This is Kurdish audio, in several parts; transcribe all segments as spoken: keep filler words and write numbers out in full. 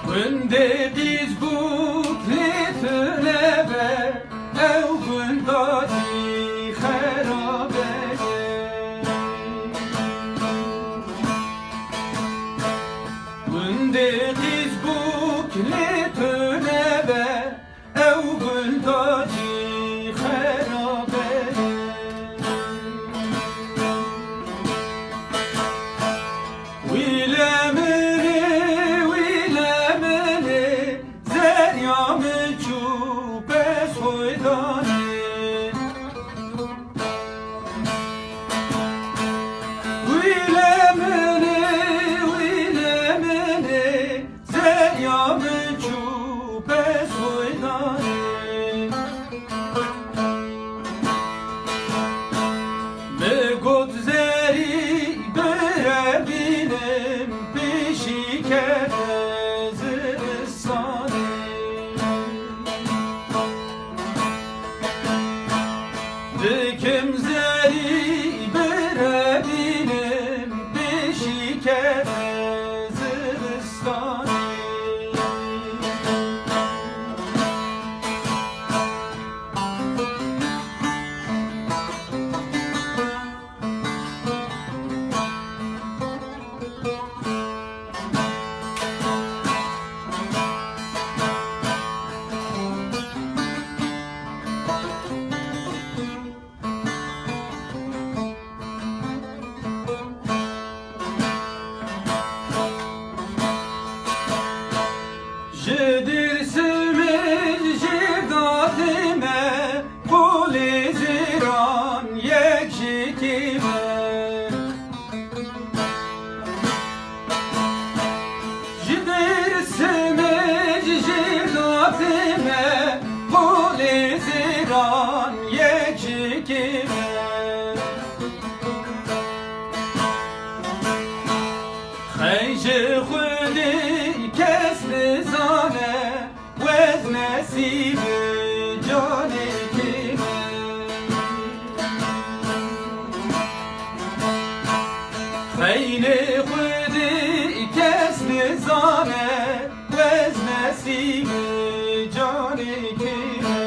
Gundê qîz bûk lê tune be, ew gunda jî xerabe ye. Gundê qîz bûk lê tune be, ew gunda jî xerabe ye. Wîle min ê, wîle min ê, zerya min çû pez xwe danê. Wîle min ê, wîle min ê, zerya min çû pez xwe danê. Mi got zerî birevînim pêşî kete zivistanê. Dikim zerî birevînim pêşî kete zivistanê. Ji Dêrsimê jêr datê me, qolê zêran yek ji kê me. Ji Dêrsimê jêr datê me, qolê zêran yek ji kê me. Xey ji Xwedê kes nizane, wez nesîb canê kê me. Xeynê Xwedê kes nizane, wez nesîb canê kê me.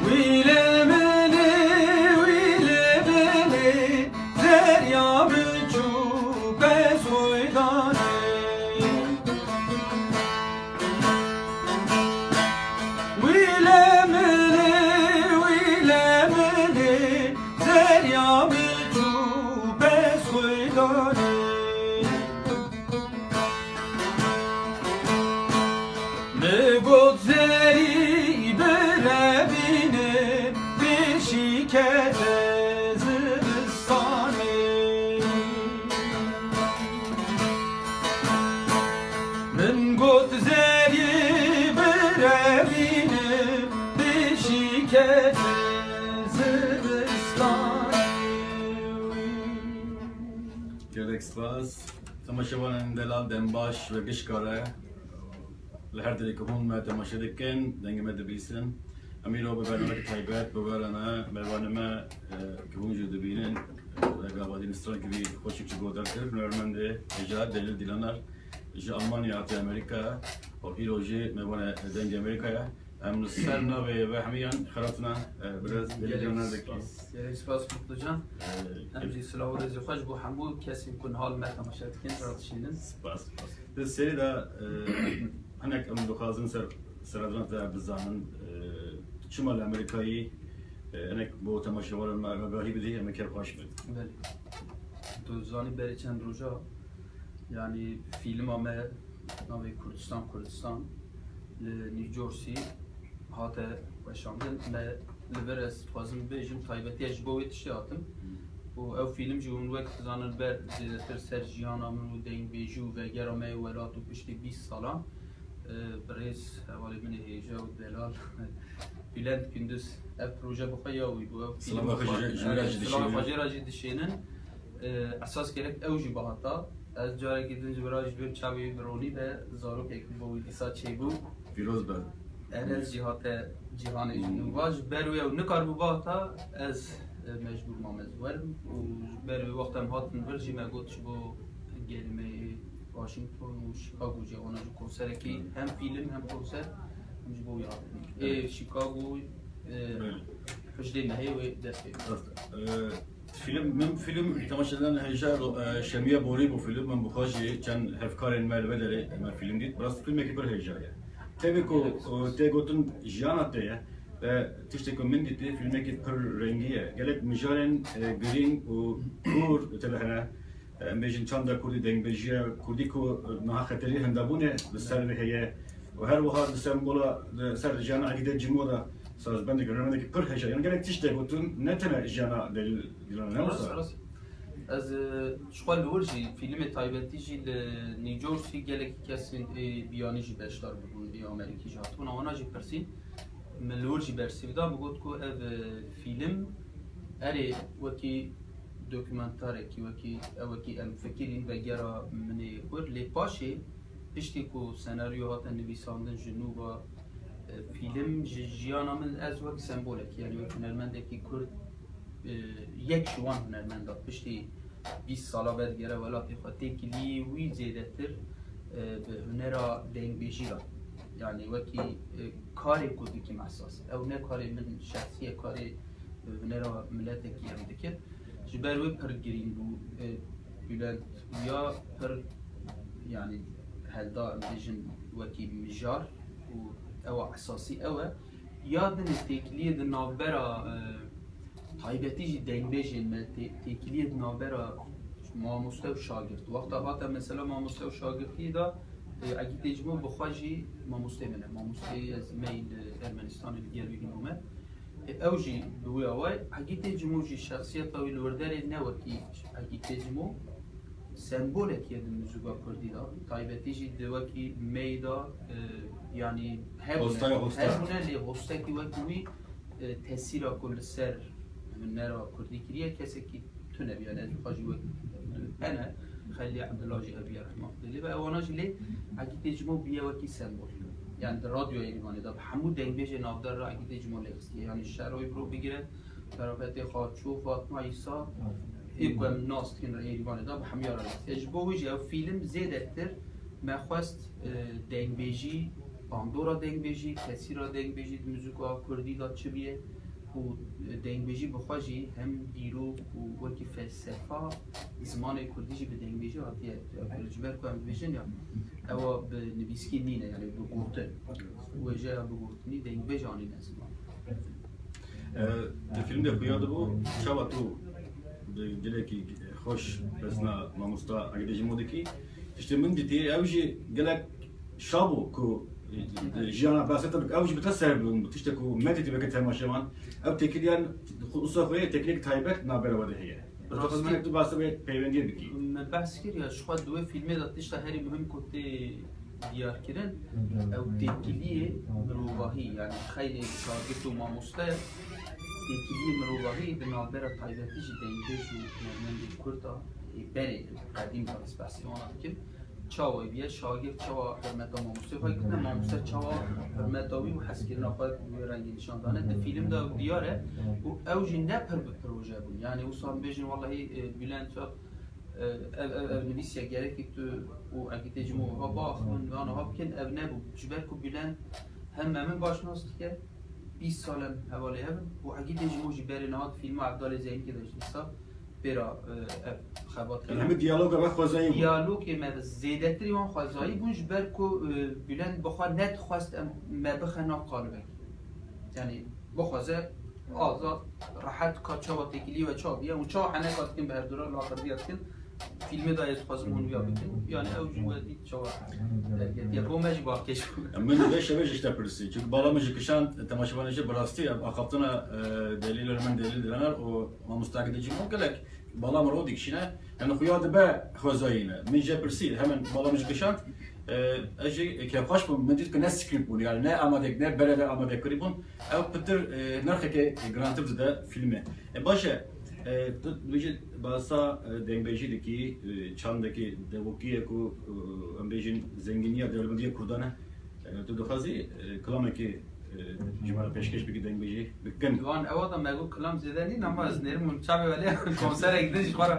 Wîle min ê, wîle min ê, zerya min çû pez xwe danê. Wîle min ê, wîle min ê, zerya min çû pez xwe danê. Mi got zerî birevînim pêşî kete zivistanê. Min got zerî birevînim pêşî kete zivistanê. Gelek spas. Temaşevanên delal, dem baş ve gişkare. Li her derê ku hûn me temaşe dikin, dengê me dibîsin. Em îro bi bernameyeke taybet bi we re ne, mêvanê me, e, ku hûn jî dibînin, e, Gavadîn Stran kivî xweşik ji goder kir, hunermendê hêja Delîl Dîlanar ji Almanya hatiye Amerîka, û îro jî mêvanê Dengê Amerîka ye. Em li ser navê ve hemiyan xeraftina, e, biraz Gelek Delican spas. Gelek spas Mutlucan. E, Em jî silav û rêzê xwe ji bo hemû kesên ku niha li me temaşe dikin re dişînin. Spas, spas. Di serî de, e, hinek em dixwazin ser, serhedran te bizanin, e, çima li Amerîkayî, e, hinek bo temaşevaran me agahî bidî, em ê kêfxweş bin. Belê. Tu zanî berê çend roja, yanî fîlma me navê Kurdistan, Kurdistan li New Jersey hate weşandin. Me li vir ez dixwazim bibêjim, taybetiya ji bo wê tiştê hatim. Û ew fîlm jî hûn wek dizanin ber zêdetir ser jiyana min û dengbêjî û vegera me yê welat û piştî bîst salan, e, birêz hevalê min ê hêja û delal Bülent Gündüz ev proje bi xwe ya wî bû. Ew fîlm Silava xwe jî, jî, jî, e, re jî silavê dişînin. Xwe jî re jî dişênin. E, esas gerek ew jî bihata. Ez carekî din ji bira ji ber çavê wî bi ronî be zarokek bo wî dîsa çêbû. Pîroz be. Enes jî hate cîhanê ji nû. Va ji ber wê ew nikaribû bihata, ez E, mecbûr mam ez werim û ji ber wê wexta em hatin vir jî me got ji bo gelê me yê Washington û Chicago jî wana jî konserekî hem fîlm hem konser em ji bo wî hatin. Ê Chicago e, Belê. Hejdê mehê wê dest pê bike. Rast e. E, fîlm, min fîlm temaşe dan hêja, e, Şemiya Borî bû fîlm, min bi xwe jî çend hevkarên me li vê derê me fîlm dît. Bi rastî fîlmekî pir hêja ye. Tevî ku, e, tê gotin jiyana te ye, e, tiştê ku min dîtî, fîlmekî pir rengî ye. Gelek mijarên, e, girîng û kûr tê de hene. Em bêjin çanda kurdî, dengbêjiya kurdî ku niha xeterî hindabûnê li ser vê heye û her wiha di sembola, di ser jiyana Egîdê Cimo de sazbendek, hunermendekî pir hêja. Yani gelek tişt de gotin, ne tene jiyana Delîl Dilan, ne wisa? Rast, rast. Ez, e, ji xwe li wir jî fîlmê taybetî jî li New Jersey gelekî kesên ê biyanî jî beşdar bûbûn, ê Amerîkî jî hatibûn. Wana jî pirsîn, min li wir jî bersîv da, min got ku ev, e, fîlm erê wekî dokumantarekî, wekî, ew wekî em fikirîn vegera min ê wir. Lê paşê, piştî ku senaryo hate nivîsandin ji nû ve, e, fîlm ji jiyana min ez wek sembolekî, yani wek hunermendekî kurd, e, yek ji wan hunermenda piştî bîst sala vedigere welatê xwe, têkiliyê wî zêdetir, e, bi hunera dengbêjî re. Yani wekî, e, karê ku dikim esas. Ew ne karê min şexsî ye, karê, e, hunera miletekî em dikin. Ji ber wê pir girîng bû, e, Bülent ya pir, yani helda em bêjin wekî mijar û ewa esasî ew e. Ya dinê têkiliyê di navbera, e, taybetî jî dengbêjên me tê-, têkiliyê di navbera mamoste û şagirt. Wexta hate mesela mamoste û şagirtiyê de, e, Egîtê Cimo bi xwe jî mamostê min e. Mamosteyê ez meyî li Ermenistanê li gel wî bûme. E, ew jî bi wî awayî Egîtê Cimo jî şexsiyeta wî li wir derê ne wekî Egîtê Cimo, sembolekî ye di muzîka kurdî de, taybetî jî di wekî meyî de, e, yanî hebûne, Hostaya hosta. Hebûne, lê hostekî wekî wî, e, tesîra ku li ser hunera kurdî kiriye, kesekî tune bû, yanî ez xwe jî wek hene, Xelîl Ebdullah jî hebûye rehma Xwedê lê be, ewana jî lê Egîtê Cimo bûye wekî sembol. Yanî di radyoya Êrîvanê de bi hemû dengbêjê navdar re Egîtê Cimo lê xistiye. Yanî Şeroyê bi ro bigire, Ferafetê Xaço, Fatma Îsa, ê ku em nas dikin Êrîvanê de bi hemûya re lê. Ji bo wî jî ev fîlm zêdetir me xwest, e, dengbêjî, bandora dengbêjî, tesîra dengbêjî di muzîka kurdî de çi bûye û, e, dengbêjî bi xwe jî hem dîrok û wekî felsefa zimanê kurdî jî bi dengbêjî hatiye, ji ber ku em dibêjin ya ewa bi nivîskî nîne, yani bi gotin. Wêjeya bi gotinî dengbêj anîne ziman. E, di fîlm de xuya dibû, çawa tu di dilekî xweş pesna mamosta Egîdê Cimo dikî? Tiştê min dîtî, ew jî gelek şa bû ku, e, jiyana behsa te bik, ew jî bi te serbûn bû. Tiştê ku me dîtî weke temaşevan, ew têkiliyan, xwe, wisa xwe yê têkiliyek taybet navbera we de heye. Rastî. Dixwazim tu behsa wê peywendiyê bikî. Me behs kir ya, ji xwe di wê fîlmê de tişta herî muhim ku tê diyar kirin, ew têkiliyê mirovahî, yani xeylê şagird û mamoste, têkiliyê mirovahî di navbera taybetî jî dengbêj û hunermendê kurd a, ê berê qedîm de ez behsê wana dikim. Çawa bûye, şagird çawa hurmeta mamostê xwe dikine, mamoste çawa hurmeta wî û hezkirina xwe bi wê rengî nîşan dane. Di fîlm de ew diyar e û ew jî ne pir bi proje bûn. Yani wisa em bêjin, wellahî, e, Bülent Çak, e, ev, ev, ev nivîsiye, gerekî tu û Egîtê Cimo wiha biaxivin, wiha niha bikin, ev nebû. Ji ber ku Bülent hem me min baş nas dike, bîst sal em hevalê hev in û Egîtê Cimo jî berê niha di fîlma Evdalê Zeynîkê de jî dîsa pêra, e, ev xebat kirin. Hemî diyaloga me xwezayî bûn. Diyalogê me de zêdetirî wan xwezayî bûn, ji ber ku, e, Bülent bi xwe nedixwest em, me bixe nav qalibekê. Yani bixwaze azad, rehet ka çawa têkilî we çawa bûye û çawa heneka dikin bi hevdû re laqirdiya dikin. Fîlmê de ez dixwazim hûn wiya bikin. Yani ew jî we dît çawa derketiye. Bo me jî balkêş bû. Min vê şevê ji te pirsî. Çünkü bala min ji kişand, temaşevanê jî bi rastî ev axaftina, e, Delîl Ermen, Delîl Dilaner û mamosta Egîdê Cimo gelek bala min ro dikişîne. Yani xuya dibe xwezayî ne. Min jê pirsî, hemen bala min ji kişand. E, ez jî kêfxweş bûm. Min dît ku ne script bûn. Yani ne amadek, ne berê de amade kirî bûn. Ew pitir, e, nirxeke girantir dide fîlmê. E, baş e, e, tu dibêjî bahsa, e, dengbêjî dikî, e, çandekî devokî ye ku, e, em bêjin zengîniya dewlemendiyê Kurdan e. E, tu dixwazî, e, kilamekî, Ji me re pêşkêş bikî dengbêjî bikin. Wan ewa da me got kilam zêde nîn ama ez nêrim hûn çavê welê konserek din ji xwe re.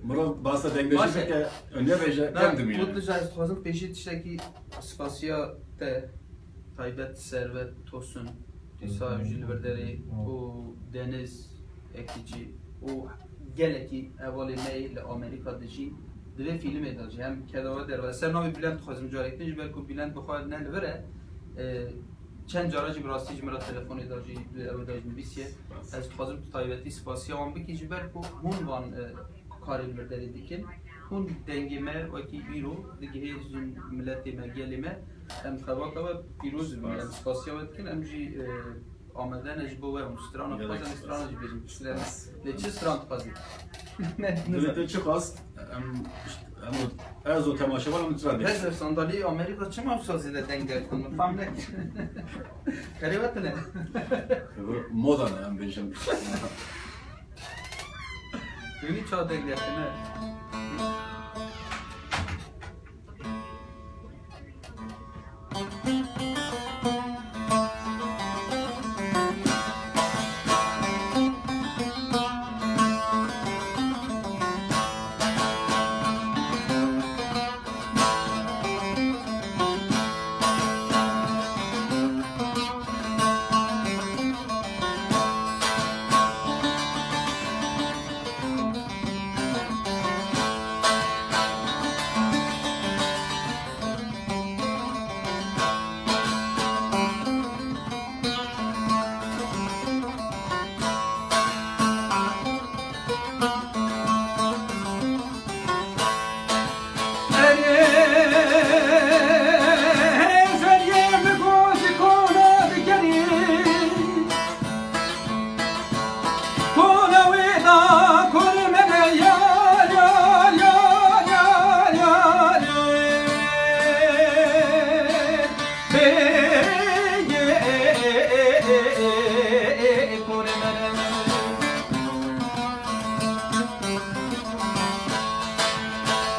Mirov basa dengbêjî Baş e. bike, û nebêje, Da, kem dimîne. Mutluca ez dixwazim pêşî tiştekî spasiya te taybet Servet Tosun, dîsa jî li vir derê û Deniz Ekici û gelekî hevalê me yê li Amerîka dijî, di vê fîlmê de jî hem keda we derve. Ser navê Bülent dixwazim carek din, ji ber ku Bülent bi xwe ne li vir e, e, çend cara jî bi rastî ji min re telefonê da jî, ew da jî nivîsiye. Ez dixwazim tu taybetî spasiya wan bikî, ji ber ku hûn van, e, karê li vir derê dikin. Hûn dengê me wekî îro digihê ji miletê me, gelê me. Em xebata we pîroz dibin, em spasiya we dikin, em jî, e, amade ne ji bo we hûn strana dixwazin, em strana jî bêjin. Lê çi stran dixwazî? Ne, Dilê te çi xwast? Em, em, ez û temaşevan em tira dê. Pez sandalî Amerîka çima wisa zêde deng derxin? Min fam nekir. Kerê we tune. Moda ne em bêjin. Dûnî çawa deng derxin ne?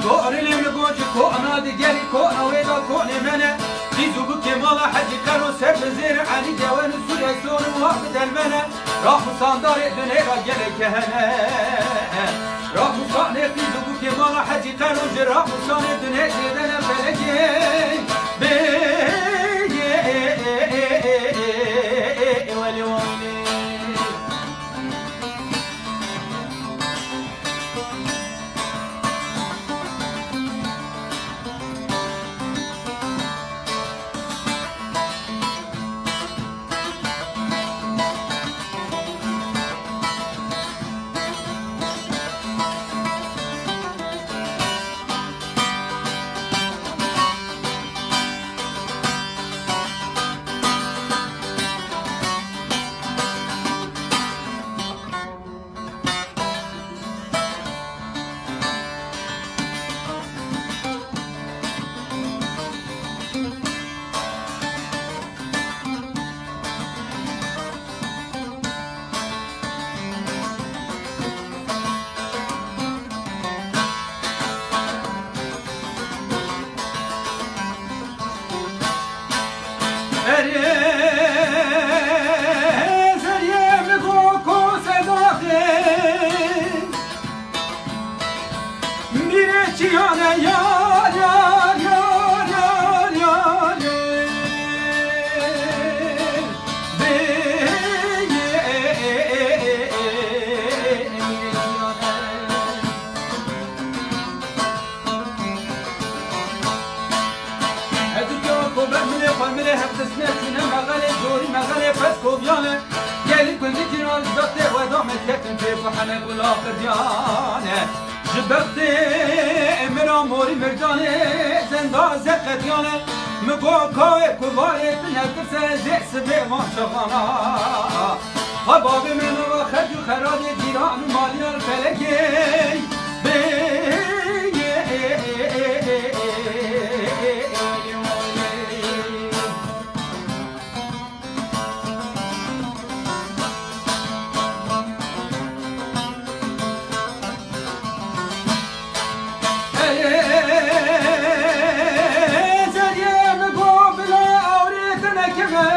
Korilê min got ji kona digerî, kona wê da konê me ne. Qîz û bikê mala Hecî Qero ser bi zêr Elî Dewen û Sûre Sor û wa bi delmene. Raxusandarê dunê ra gelek hene. Raxusanê qîz û bikê mala Hecî Qero ji raxusanê dunê zêde ne felekê. Bê welê welê. Erê, zeriyê min go ko sedaxê. Mîrê çiyane yar, yar, yar. Bê, mîrê çiyane. Hezû kewa kober milê xwe milê hevdisne çûne mexelê, jorî mexelê pez koviyane. Gelî gundî cîran ji destê we da me ketin pê ku hene gula qediyane. Ji bextê min a morî mircanê zenda zeqediyane. Mi go kawê ku varê tu netirse zê sibê van şevana. Ha bavê min û xerc û xeradê cîran û maliyan felekê. Bê Zeriyê min go bila awrê te nekeve.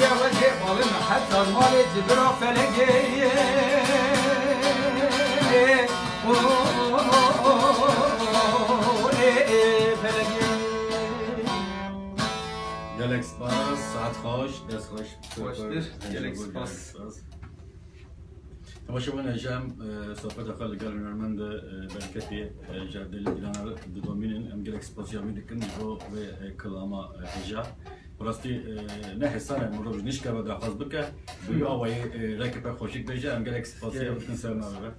Ya wecê balina heta malê cibira felegê. Gelek spas, saet xweş, dest xweş. Xweştir, gelek spas. Temaşevan, hêja em, e, sohbeta xwe li gel hunermend, e, Berketî, e, ji Dêlî Dîlanar didomînin. Em gelek spasiya wî dikin ji bo vê, e, kilama, e, hêja. Bi rastî, e, ne hêsan e, mirov ji nişkeve daxwaz bike, bi wî awayî, e, reke pek xweşik bêje, em gelek spasiya wî dikin ser navê ve.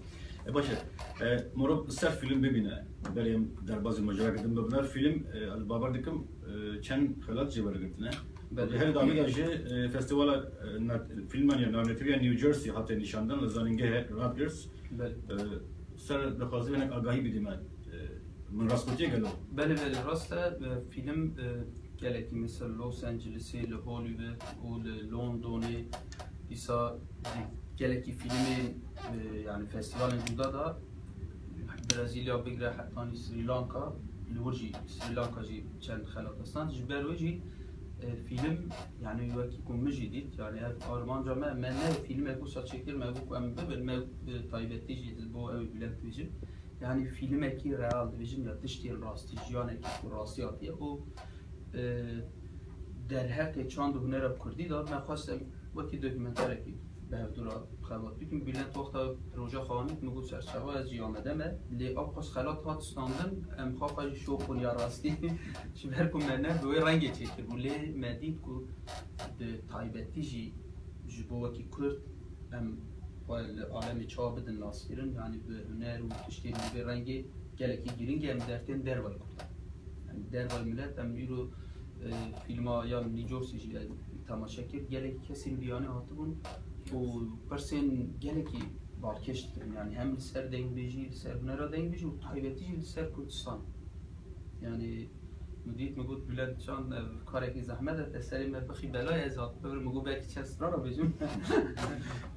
E, baş e, e, mirov ser fîlm bibîne, berê em derbazî macerake din bibine. Fîlm, e, ez bawer dikim, e, çend xelat jê wergirtine. Belê. Her dawî de jî, e, festîvala, e, nat-, fîlman ya navnetewî ya New Jersey hate nîşandan li zanîngehê Rutgers. Belê. E, ser dixwazî hinek agahî bidî me. E, min rastgotiye gelo? Belê, belê, rast e. E, fîlm, e, gelekî mesela Los Angelesê, li Hollywood û li Londonê, dîsa gelekî fîlmên, e, yani festîvalên cuda da Brezîlya bigire hetanî Sri Lanka, li wir jî Sri Lanka jî çend xelata stand. Ji ber wê jî, e, fîlm, yani wekî ku min jî dît, yani ev armanca me, me ne fîlmek wisa çêkir, me got ku em bibin, me, e, taybetî jî ji bo ew bûlend dibêjim. Yani fîlmekî real dibêjim ya tiştên rastî, jiyanekî ku rastî hatiye, û, e, derheqê çand û hunera kurdî de me xwest em wekî dokumenterekî bi hevdû re xebat bikin. Bûlent wexta proje xwe anît, min got serçava ez jî amade me. Lê ew qas xelat hat standin, em xwe xwe jî şox bûn ya rastî. Ji ber ku me ne bi wê rengê çêkiribû. Lê me dît ku bi taybetî jî ji bo wekî kurd em xwe li alemê çawa bidin naskirin, yanî bi huner û tiştên bi vê rengê gelekî girîng e, em dertên dervayî kurdan. Yanî dervayî milet, em îro, e, fîlma ya New Jersey jî, e, temaşe kir, gelekî kesên biyanî hatibûn û pirsên gelekî balkêş dikirin. Yanî hem li ser dengbêjî, li ser hunera dengbêjî û taybetî jî li ser Kurdistan. Yanî min dît, min got, Bülent Can, ev karekî zehmet e, te serê me bixî belayê, ez hatime vir, min got, belkî çend strana bêjim.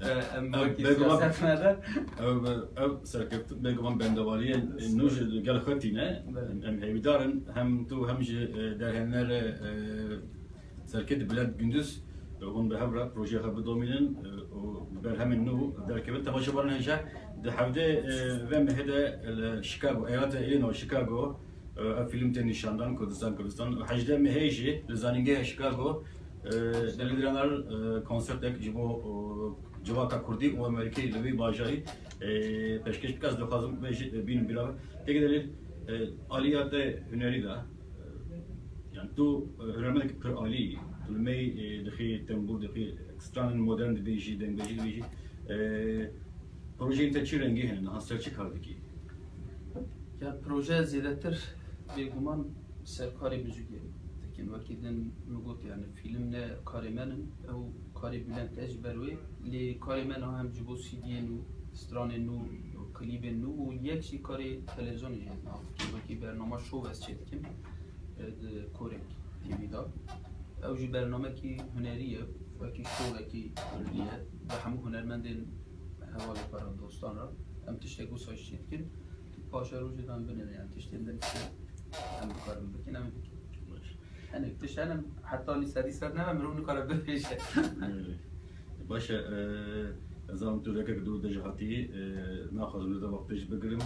E, em Ev wekî bêguman siyaset me de. Ev, ev serkeftin bêguman bendewariyên nû ji gel xwe tîne. Belê. Em hêvîdar in, hem tu hem jî, e, derhenerê, e, Serketî Bülent Gündüz, e, hûn bi hev re projeya xwe bidomînin, e, û berhemên nû derkevin. Temaşevanên hêja, di hevdê, e, vê mehê de li Chicago, eyaleta Illinois, Chicago, e, ev fîlm tê nîşandan, Kurdistan, Kurdistan. Û hejdeh mehê jî li zanîngeha Chicago, e, Dêlî Dîlanar, e, konsertek ji bo, e, civaka Kurdî û Amerîkayê li vî bajarî, e, pêşkêş bike. Ez dixwazim vê jî, e, bînin bîra me. Têkê Delîl, e, aliya te hunerî de, e, yani tu, e, hunermendekî pir alî yî. Tu limey, e, dixî, tembûr dixî, stranên modern dibêjî, dengbêjî dibêjî. E, projeyên te çi rengî hene? Niha ser çi kar dikî? Ya proje zêdetir bêguman ser karê muzîkê dikin. Wekî din min got, yani fîlm ne karê me nin, ew karê Bülent e ji ber wê. Lê karê me niha hem ji bo C D'yên û stranên nû, klîbên nû û yek jî karê televîzyonê jî ez niha dikim. Wekî bernama şov ez çêdikim, e, di Korek T V de. Ew jî bernamekî hunerî ye, wekî şovekî kurdî ye. Bi hemû hunermendên hevalê xwe re, dostan re em tiştek wisa jî çêdikin. Paşerojê de em binêrin, yani tiştên din tiştên em dikarin bikin, em ê bikin. Baş. Hinek tişt hene, heta nî sedî ser nebe, mirov nikare bibêje. Baş e, e, ez zanim tu rekek dûr de jî hatî, e, naxwazim li te wextê jî bigirim.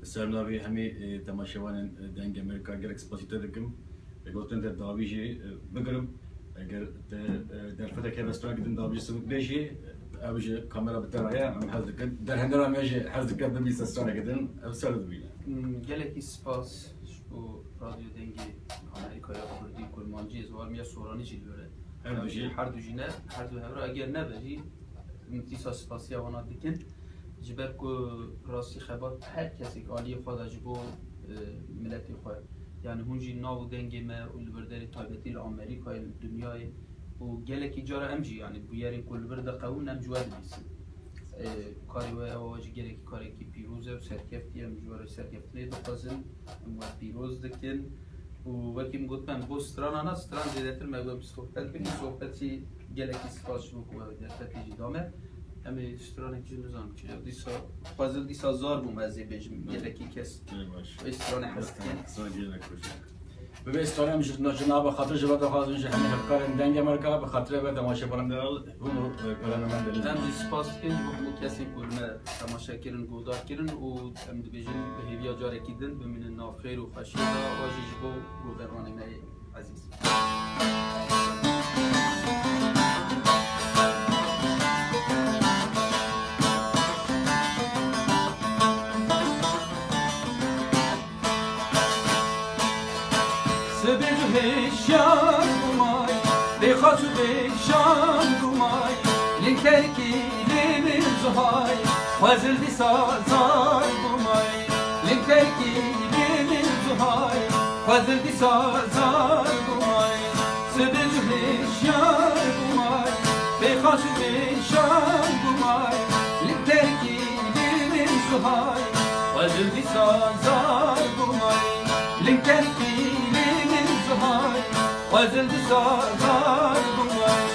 Ser navê hemî, e, temaşevanên, e, Dengê Amerîka gelek spasî te dikim. E, gotin te dawî jî, e, bigirim. Eger te, e, derfetek hebe stranekî din dawî jî bêjî, ew ji kamera bi te re ye, em hez dikin. Derhenera me jî hez dike bibîse stranekî din, ev ser dibîne. Hmm, gelekî spas ji bo Radyo Dengê Amerîkaya Kurdî, Kurmancî, ez warimiya Soranî jî li vir e. Her du jî. Her du jî ne, her du hev re eger nebe jî, em dîsa spasiya wana dikin. Ji ber ku rastî xebat her kesek aliyê xwe da ji bo, e, miletê xwe. Yani hûn jî nav û dengê me û li vir derê taybetî li Amerîkayê, li dinyayê û gelekî cara em jî yani bûyerên ku li vir diqewin em ji we dibîsin. E, karê we ew jî gelekî karekî pîroz e û serkeftî em ji we re serkeftinê dixwazin. Em we pîroz dikin. Û wekî min got, em bo strana na, stran zêdetir me got, em sohbet bikin. Sohbet jî gelekî spas ji bo ku ew derfetê jî da me. Em ê stranek jî nizanim çi ye. Dîsa xwezil dîsa zar bûm ez ê bêjim. Gelekî kes Gelek baş. Ê strane hez dikin. Stran gelek xweş e. Bi vê stranê em ji, ji nava xatir ji we dixwazin, ji hemî hevkarên Dengê Amerîka, bi xatirê we temaşevanên delal, hûn û, e, guherên me delal. Em jî spas dikin ji bo hemû kesên ku li me temaşe kirin, guhdar kirin û em dibêjin bi hêviya carekî din bimînin nav xêr û xweşiyê de, wa jî ji bo guhdarvanê me yê ezîz. Sibê zu hêşyar bûmay, bêxas û bêşan bûmay, lingkerkî lê min zuhay, xwezil dîsa zar bûmay, lingkerkî lê min zuhay, xwezil dîsa zar bûmay. Sibê zu hêşyar bûmay, bêxas û bêşan bûmay, lingkerkî lê min zuhay, xwezil dîsa zar bûmay, lingkerkî lê min zuhay, xwezil dîsa zar bûmay.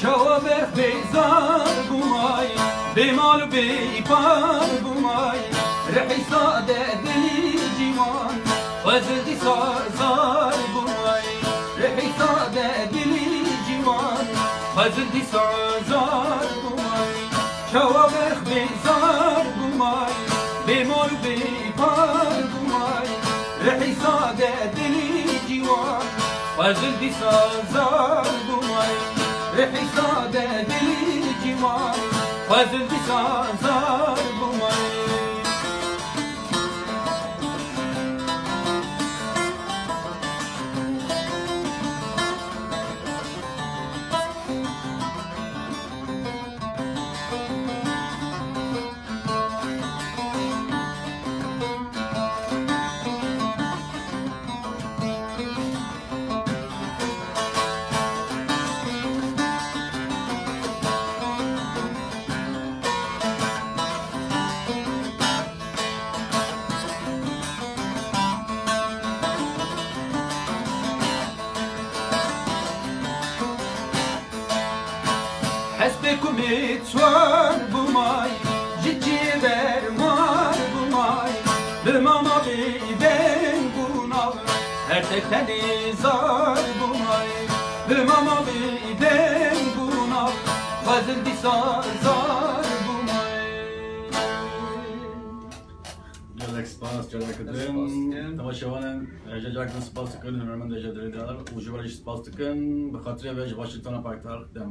Çawa berx bêzar bûmay, bê mal û bê îpar bûmay, rihî sade dilî cîwan, xwezil dîsa zar bûmay, rihî sade dilî cîwan, xwezil dîsa zar bûmay. Çawa berx bêzar bûmay, bê mal û bê îpar bûmay, rihî sade dilî cîwan, xwezil dîsa zar bûmay, rihî sade dilî cîwan, xwezil dîsa zar bûmay. Hespê kumê çwar bûmay, ji çiyê bermar bûmay, bi mama bê deng û nav, her tek tenê zar bûmay, bi mama bê deng û nav, xwezil dîsa zar bûmay. Gelek spas, careke din. Spas dikim. Temaşevanên, e, hêja careke din spas dikin, hunermend hêja dirê de û ji we re jî spas dikin. Bi xatirê ve ji Washingtona paytexta dem.